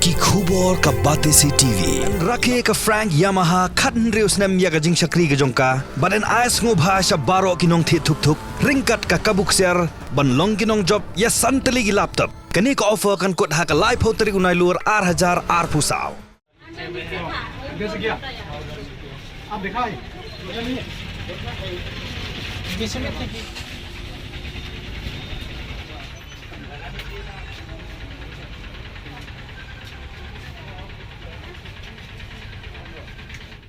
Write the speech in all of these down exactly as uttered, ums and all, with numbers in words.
Ki khubor ka Batesi T V. Rakhe ka Frank Yamaha khathynriew snem ïa ka jingshakri ka jong ka. Bad yn ai sngewbha sha baroh ki nongthied thuk thuk ryngkat ka kabu ksiar ban long ki nongjop ïa san tylli ki laptop. Kane ka offer kan kut ha ka laiphew tarik u Nailur ar hajar arphew saw.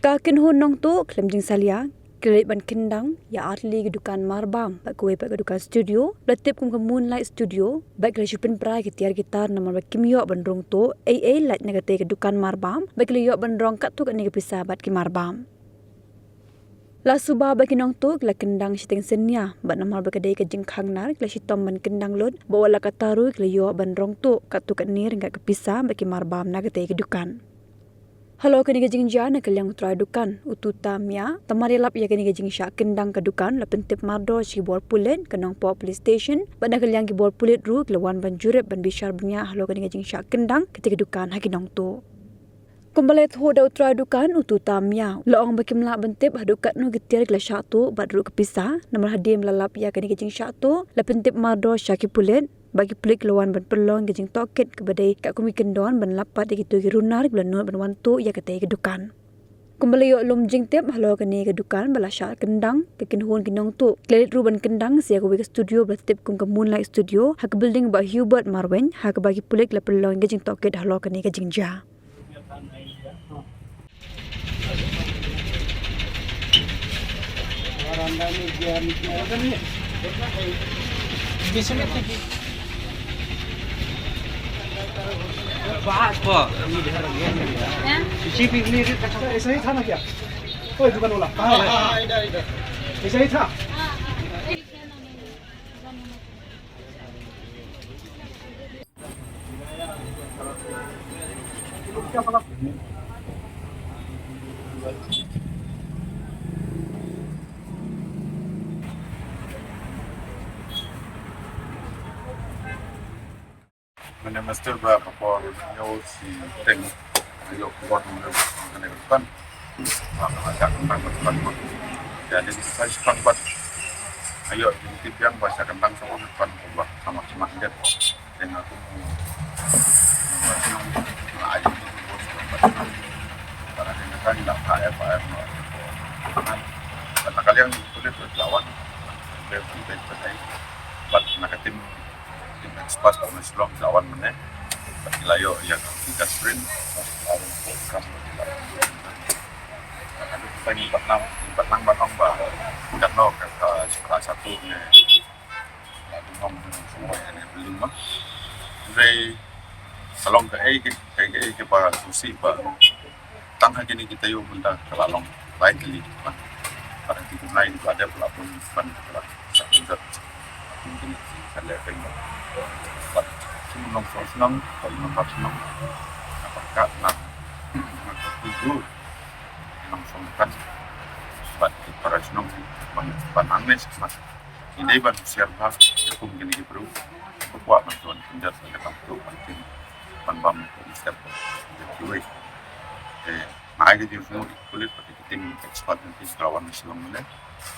Ka kynhun nongtuh khlem jingsalia ki la leit ban kyndang ïa artylli ki dukan marbam bad kawei pat ka dukan studio ba la tip kum ka Moonlight Studio bad ki la shu pynpra ki tiar ki tar namar ba kim ïoh ban rung tuh ei ei lait na katei ka dukan marbam bad ki la ïoh ban rong katto katne ka pisa bad ki marbam. La suba ba ki nongtuh ki la kyndang shiteng synñia bad namar ba ka dei ka jingkhang nar ki la shitom ban kyndang lut bad wat la katta ruh ki la ïoh ban rong tuh katto katne ryngkat ka pisa bad ki marbam na katei ka dukan. Halor kane ka jingjia na ka liang u trai dukan u Tuta Mia, tamar ïalap ïa kane ka jingshah kyndang ka dukan la pyntip mardor sha ki bor pulit ka Nongpoh Police Station bad na ka liang ki bor pulit ruh ki la wan ban jurip ban bishar bniah halor kane ka jingshah kyndang katei ka dukan ha ki nongtuh. Kumba la ïathuh da u trai dukan u Tuta Mia, la ong ba kim lah ban tip haduh katno ki tiar ki la shah tuh bad ruh ka pisa namar hadien ba la lap ïa kane ka jingshah tuh la pyntip mardor sha ki pulit. Ba ki pulit ki la wan ban pynlong ka jingtohkit kaba dei katkum ki kyndon ban lap pat ïa kito ki runar kiba la nud ban wan tuh ïa katei ka dukan. Kumba la ïoh lum jingtip halor kane ka dukan ba la shah kyndang, ka kynhun ki nongtuh ki la leit ruh ban kyndang sha kawei ka studio ba la tip kum ka Moonlight Studio ha ka building Bah Hubert Marwein, ha kaba ki pulit ki la pynlong ka jingtohkit halor kane ka jingjia. ऐसा ही था ना क्या? ओए, दुकान वाला, कहाँ है? हाँ, हाँ, इधर, इधर। ऐसा ही था? Mynne mynstep ba ka por ñiew shiteng, nga ïoh khubor mynne ba kane ka dukan ba ka la shah kyndang ka dukan bad ïa dei ka shah kyndang bad nga ïoh jingtip biang ba shah kyndang sa ka dukan ba ka ma ki ma ndet. Te nga kum ba ki nong nga ai jingtip ba shah kyndang bad nga kum ba ka dei ka dukan la ka ai ba ai ma bad na ka liang pulit ba ki la wan. Bad na ka tim Tim expert kat na Shillong ki la wan mynne. Bad ki la ïoh ïa ka fingerprint. Bad ki la wan program bad ki la wan. Bad ngi pat nang, ngi pat nang ban ong ba katno ka, ka shipara shatu ne la dang ong sngewbha ïa ne building ma. Hynrei ka long kaei kaei kaei kaba sngewsih ba Tang ha kine ki taïew mynta ka la long lai tylli. Bad ha ki jingïaid ba dep la bun ban ka la sa pynjot. Kum kine ki ka leh pynjot. Bad ki nongshong shnong, bad ki nongbam shnong. Ka pyrkhat na, na ka tuju. Ki nongshong kan. Bad ki para shnong ban, ban nang ne smat. Ngi dei ban husiar bha ïa kum kine ki briew. Ba kwah ban don pynjot ïa ka tam tu ban kin ban bam ïa ki step ïa kiwei. Te nga ai ka jingsngew ïa ki pulit bad ïa ki team expert na ki ba la wan na Shillong mynne.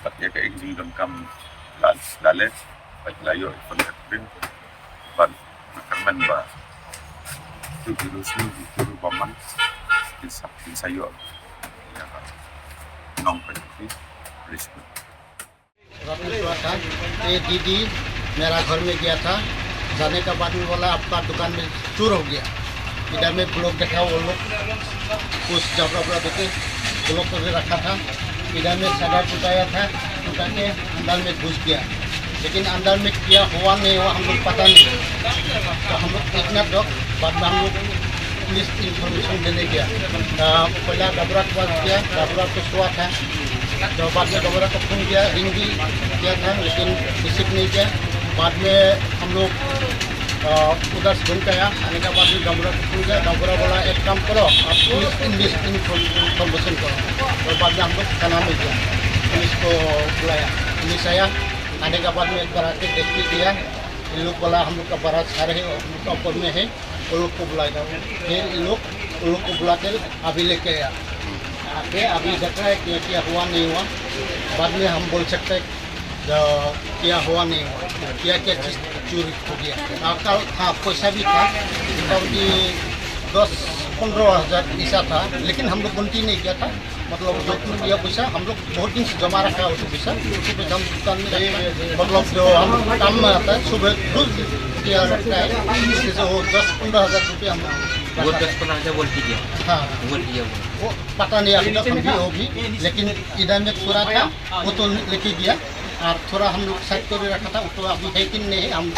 Bad ïa kaei ka jingdonkam la, la leh bad la ïoh ïa ka fingerprint. Bad nga kyrmen ba tu ki ruslu ki turu bymman kin sa, kin sa ïoh ïa ka nongpynïaid. Respect. रात में सोया था, ये दीदी, मेरा घर में गया था, जाने के बाद में बोला, "आपका दुकान में चोर हो गया।" इधर में ब्लॉक देखा, वो लोग कुछ जबरा बरा देके ब्लॉक करके रखा था। इधर में शटर टूटाया था, टूटा के अंदर में घुस गया, लेकिन अंदर में क्या हुआ नहीं हुआ, हम लोग पता नहीं। तो हम लोग इतना डर, बाद में हम लोग पुलिस इंफॉर्मेशन देने गया। आ, पहला डबरा के पास गया, डबरा तो सोया था, तो बाद में डबरा को फोन किया, रिंग भी किया था, लेकिन रिसीव नहीं किया। बाद में हम लोग, आ, उधर से घूम के आया, आने के बाद में डबरा को फोन किया, डबरा बोला, "एक काम करो, आप पुलिस इन्वेस्ट-, इन्फॉर्मेशन करो।" तो बाद में हम लोग थाना में गया, पुलिस को बुलाया, पुलिस आया, आने के बाद में एक बार आके देख के गया, इन लोग बोला, "हम लोग का बड़ा शहर है, हम लोग का ऊपर में है।" उन लोग को बुलाया, फिर इन लोग, उन लोग को बुला के अभी लेके आया। आके अभी देख रहा है कि क्या हुआ, नहीं हुआ, बाद में हम बोल सकते हैं। जो क्या हुआ, नहीं हुआ, क्या क्या चीज़ चोरी हो गया। हाँ, कल, हाँ, पैसा भी था, करीब दस पन्द्रह हज़ार पैसा था, लेकिन हम लोग गिनती नहीं किया था। मतलब, जो भी लिया पैसा, हम लोग बहुत दिन से जमा रखा है उस पैसा। उसी पैसा हम दुकान में रखते हैं। मतलब, जो हम काम में आता है, सुबह रोज किया रखता है, जैसे वो दस पन्द्रह हज़ार रुपये हम वो रखा दस है। पन्द्रह हज़ार बोल के दिया। हाँ। बोल दिया वो। वो पता नहीं अभी तक हम भी, वो भी, लेकिन इधर में थोड़ा था, वो तो लेके गया, और थोड़ा हम लोग साइड कर रखा था, वो तो अभी है कि नहीं, हम